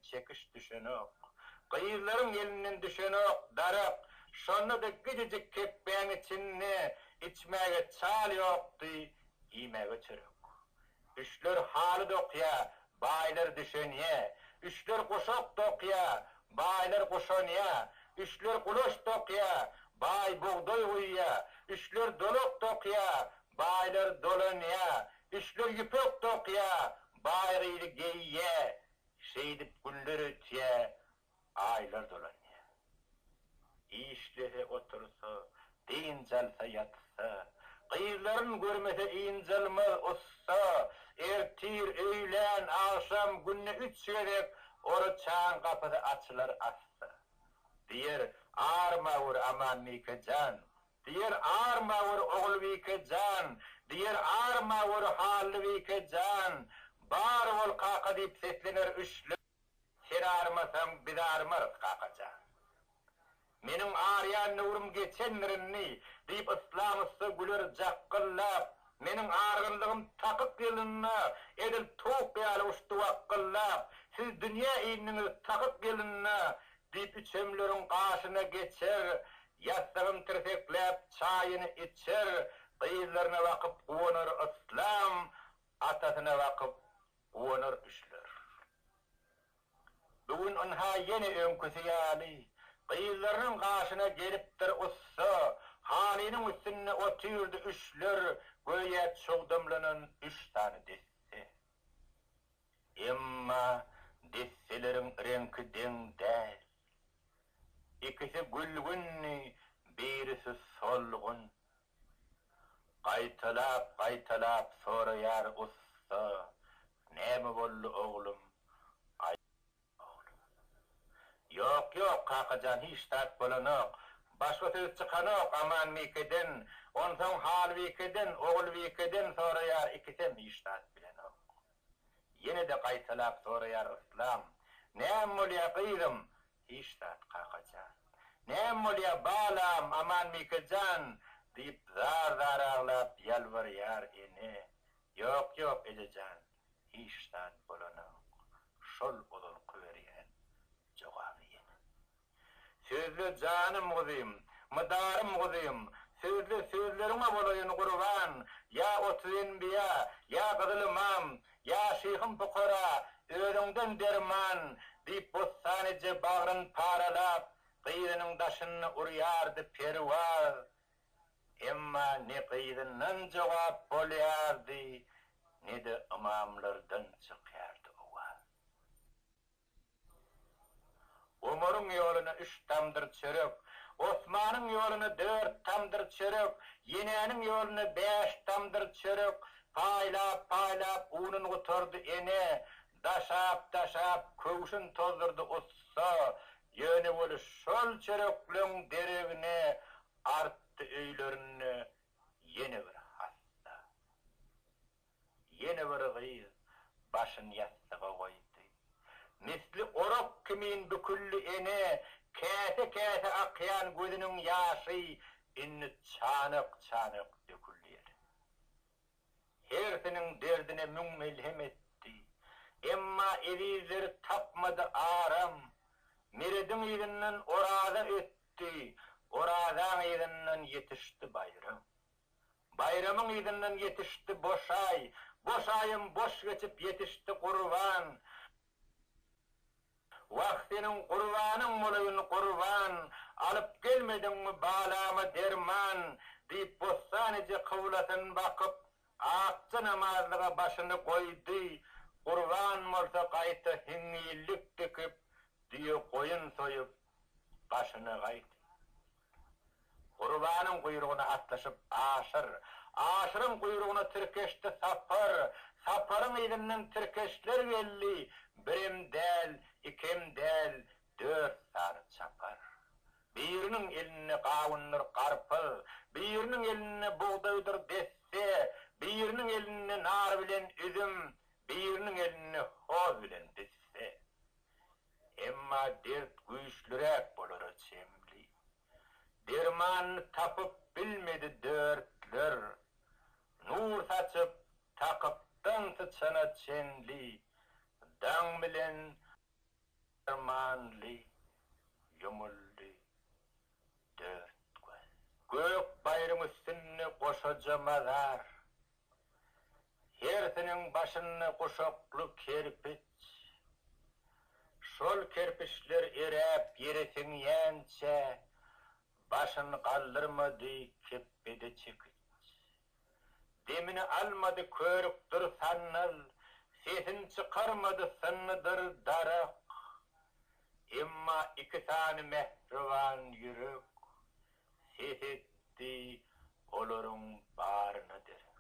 çekiş düşenok. Gyzlaryň elinden düşenok darak. Şonda-da gijijik kepbäň içinde içmäge çal ýokdy, iýmäge çörek. Üçler haly dokýa, baýlar düşenýä. Üçler guşak dokýa, baýlar guşanýa. Üçler gulaş dokýa, baý bugdaý guýýa. Üçler dolak dokýa, baýlar dolanýa. Üçler ýüpek dokýa, baý gyzy geýýä. Şeýdip günler ötýä, aýlar dolanýa. Işlese otursa, dynç alsa ýatsa, gyzlaryn görmese ynjalmaz ussa, ertir, öýlän, agşam, günde üç gezek oraçaň gapysy açylar assa. Diýer, Armawur Amanbike jan, diýer, Armawur Ogulbike jan, diýer, Armawur Hallybike jan, bar bol kaka diýip seslener üçler. Sen armasaň, biz armarys, kaka jan. Meniň arýan döwrüm geçendir indi, diýip, Yslam ussa güler jakgyllap. Meniň argynlygym takyk ýylynda edil towuk ýaly uçdy wakgyllap. Siz dünýä indiňiz takyk ýylynda, diýip, üçemleriň gaşyna geçer, ýassygyny tirsekläp, çaýyny içer, gyzlaryna bakyp guwanar Yslam, atasyna bakyp guwanar üçler. Bu gün ynha ýene öňküsi ýaly, gyzlarynyň gaşyna gelipdir ussa, halynyň üstünde otyrdy üçler, göýä çugdamlanan üç sany desse. Emma desseleriň reňki deň däl. Ikisi gülgündi, birisi solgun. Gaýtalap-gaýtalap soraýar ussa, Näme boldy oglum, aýt oglum. Ýok, ýok, kakajan hiç zat bolanok. Başga söz çykanok Amanbikeden, onsoň Halbikeden, Ogulbikeden soraýar, ikisem hiç zat bilenok. Ýene-de gaýtalap soraýar Yslam, Näme bolýar gyzym, Hiç zat, kaka jan. Näme bolýa, balam, Amanbike jan? diýip, zar-zar aglap ýalbarýar ene. Ýok, ýok, eje jan, hiç zat bolanok. Şol ozalky berýän jogaby ýene. Sözle janym guzym, mydarym guzym, sözle sözleriňe bolaýyn gurban, ýa 30 enbiýa, ýa gyzyl ymam, Ýa şyhym pukara, özüňden derman, diýip Bossan eje bagryn paralap, gyzynyň daşynda urýardy perwaz. Emma ne gyzyndan jogap bolýardy, ne-de ymamlardan çykýardy owaz. Omaryň ýoluna üç tamdyr çörek, Osmanyň ýoluna dört tamdyr çörek, Ýenäniň ýoluna bäş tamdyr çörek paýlap-paýlap unun gutardy ene, daşap-daşap köwşün tozdurdy ussa, ýöne weli şol çörekleň deregine artdy öýlerinde ýene bir hassa. Ýene bir gyz başyn ýassyga goýdy. Misli orak kimin büküldi ene, käse-käse akýan gözüniň ýaşy indi çanak-çanak döküldi ýere. Hersiniň derdine müň melhem etdi. Emma ezizleri tapmady aram. Merediň yzyndan Oraza ötdi, Orazaň yzyndan ýetişdi Baýram. Baýramyň yzyndan ýetişdi boş aý, Boş aýam boş geçip ýetişdi Gurban. Wah, seniň gurbanyň bolaýyn, Gurban, Alyp gelmediňmi balama derman? diýip, Bossan eje kyblasyn bakyp, akja namazlyga başyny goýdy. Gurban bolsa gaýta hiňňillik dikip, düýe goýun soýup, gaşyna gaýtdy. Gurbanyň guýrugyna atlaşyp Aşyr, Aşyryň guýrugyna tirkeşdi Sapar, Saparyň yzyndan tirkeşler geldi, birem däl, ikem däl, dört sany çapar. Biriniň elinde gawundyr garpyz, biriniň elinde bugdaýdyr desse, biriniň elinde nar bilen üzüm, biriniň elinde hoz bilen pisse. Emma dert güýçlüräk bolara çemli. Dermanyny tapyp bilmedi dörtler. Nur saçyp, takykdan syçana çenli daň bilen. Armanly ýumuldy dört göz. Gök baýryň üstünde goşaja mazar. Hersiniň başynda guşakly kerpiç. Şol kerpiçler eräp ýere siňýänçä, başyn galdyrmady kepbede çekiç. Demini almady körükdir sandal, Sesin çykarmady synnydyr darak. Emma iki sany mähriban ýürek Ses etdi olaryň baryna derek.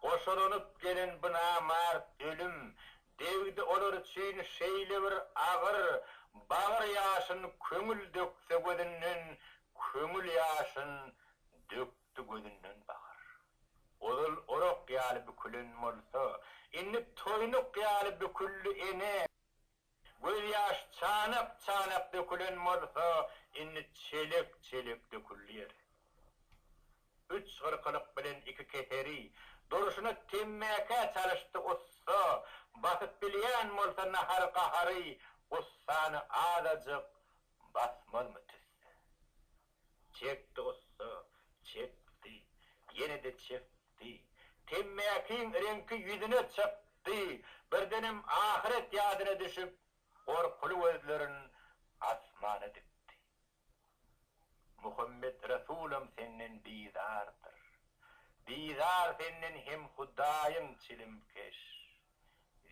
Goşalanyp gelen bu namart ölüm Degdi olar üçin şeýle bir agyr, Bagyr ýaşyn köňül dökse gözünden, Köňül ýaşyn dökdi gözünden bagyr. Ozal orak ýaly bükülen bolsa, indi toýnuk ýaly büküldi ene. Gözýaş çanak-çanak dökülen bolsa, indi çelek-çelek döküldi ýere. Üç gyrkylyk bilen iki keseri durşuna temmäkä çalyşdy ussa, basyp bilýän bolsa nahar-gahary, gussany azajyk basmazmy tüsse. Çekdi ussa, çekdi, ýene-de çekdi. Temmäkiň reňki ýüzüne çykdy. Birdenem ahyret ýadyna düşüp, gorkuly gözlerin asmana dikdi. Muhammet Resulam senden bizardyr. Bizar senden hem Hudaýyň çilimkeş.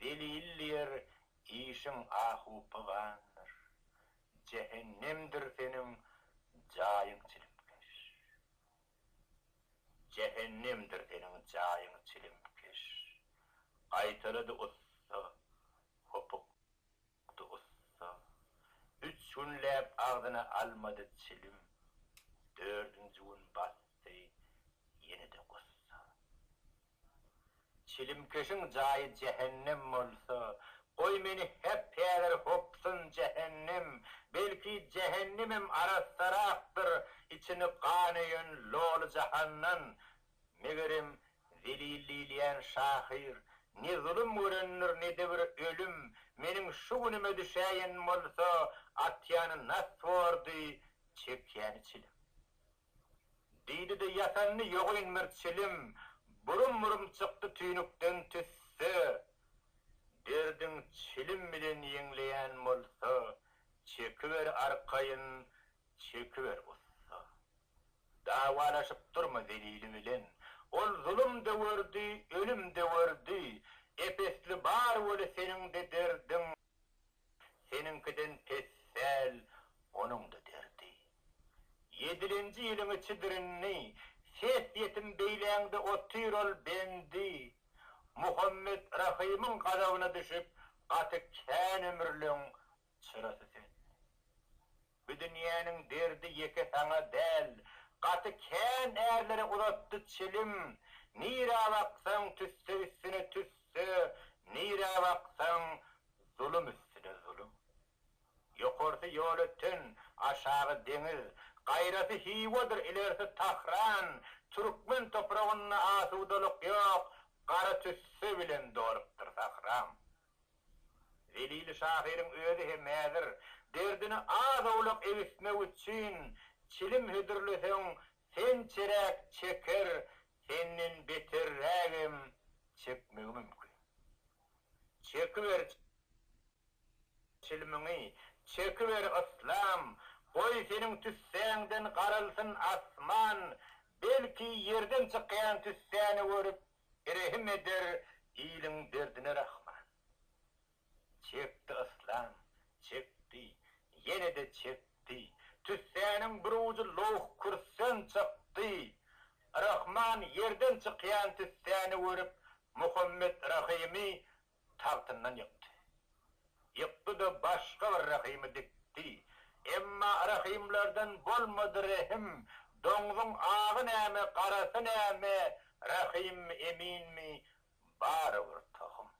Zelil diýer, işiň ahu-pygandyr. Jähennemdir seniň jaýyň çilimkeş. Jähennemdir seniň jaýyň çilimkeş. Gaýtalady ussa, hopukdy ussa. Üç günläp agzyna almady çilim. Dördünji gün basdy ýene-de gussa. Çilimkeşiň jaýy jähennem bolsa, goý meni hep-häzir hopsun jähennem, belki jähennemem arassarakdyr içini gan öýen loly jahandan, megerem zelil diýilýän şahyr ne zulum görendir ne-de bir ölüm, meniň şu günüme düşäýen bolsa, atýany nas bordy, çekýäni çilim. Diýdi-de ýasandy ýogyn bir çilim, Burum-burum çykdy tüýnükden tüsse. Derdiň çilim bilen ýeňleýän bolsa, Çekiber arkaýyn, çekiber ussa. Dawalaşyp durma zelili bilen, Ol zulum-da gördi, ölüm-de gördi. Ep-esli bar weli seniň-de derdiň. Seniňkiden pes däl onuň-da derdi. Ýedilenji ýylyň içidir indi, Ses ýetim beýläňde otyr ol bendi. Muhammet Rahymyň gazabyna düşüp, Gaty kän ömürleň çyrasy söndi. Bu dünýäniň derdi ýeke saňa däl, Gaty kän ärlere uzatdy çilim. Nirä baksaň tüsse üstüne tüsse, Nirä baksaň zulum üstüne zulum. Ýokarsy Ýolöten, aşagy deňiz, Gaýrasy Hywadyr, ilersi Tahran, Türkmen topragynda asudalyk ýok, Gara tüsse bilen dolupdyr sahram. Zelili şahyryň özi hem häzir, derdini az-owlak egismek üçin, çilim hödürleseň, sençeräk çeker, senden beterrägem çekmegi mümkin. Çekiber çilimiňi, çekiber yslam, goý seniň tüssäňden garalsyn asman, belki ýerden çykýan tüssäni görüp, Rehim eder iliň derdine Rahman. Çekdi yslam, çekdi, ýene-de çekdi. Tüssäniň bir ujy lowh kürsden çykdy. Rahman ýerden çykýan tüssäni görüp, Muhammet Rahymy tagtyndan ýykdy. Ýykdy-da başga bir Rahymy dikdi. Emma Rahymlardan bolmady rehim, doňzuň agy näme, garasy näme, Rahymmy, Eminmi, barybir tohum.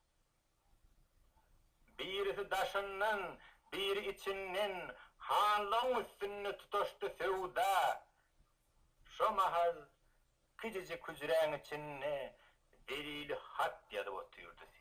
Birisi daşyndan, biri içinden hanlygyň üstünde tutaşdy söwda. Şo mahal kijijik hüjräň içinde Zelili hat ýazyp otyrdy.